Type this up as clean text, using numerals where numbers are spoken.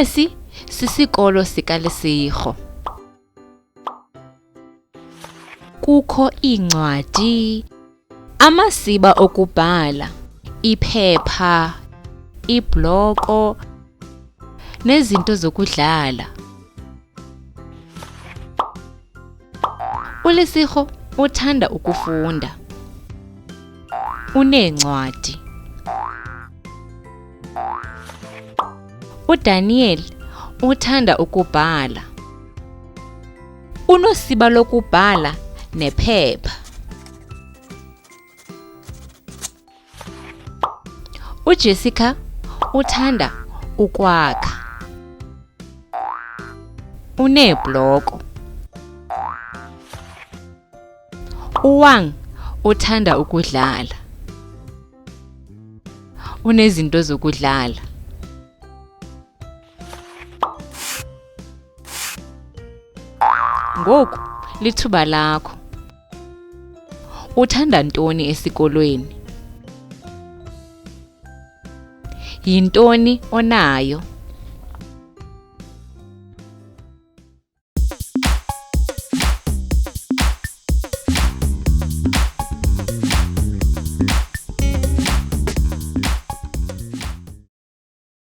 Esi sisikolo sikaLesego. Kukho iincwadi, amasiba okubhala, iphepha, ibloko nezinto zokudlala. ULesego uthanda ukufunda. Uneencwadi. UDaniel uthanda ukubhala. Unosiba lokubhala nephepha. UJessica uthanda ukwakha. Uneebloko. UWang uthanda ukudlala. Unezinto zokudlala. Ngoku lithuba lakho. Uthanda ntoni esikolweni? Yintoni onayo?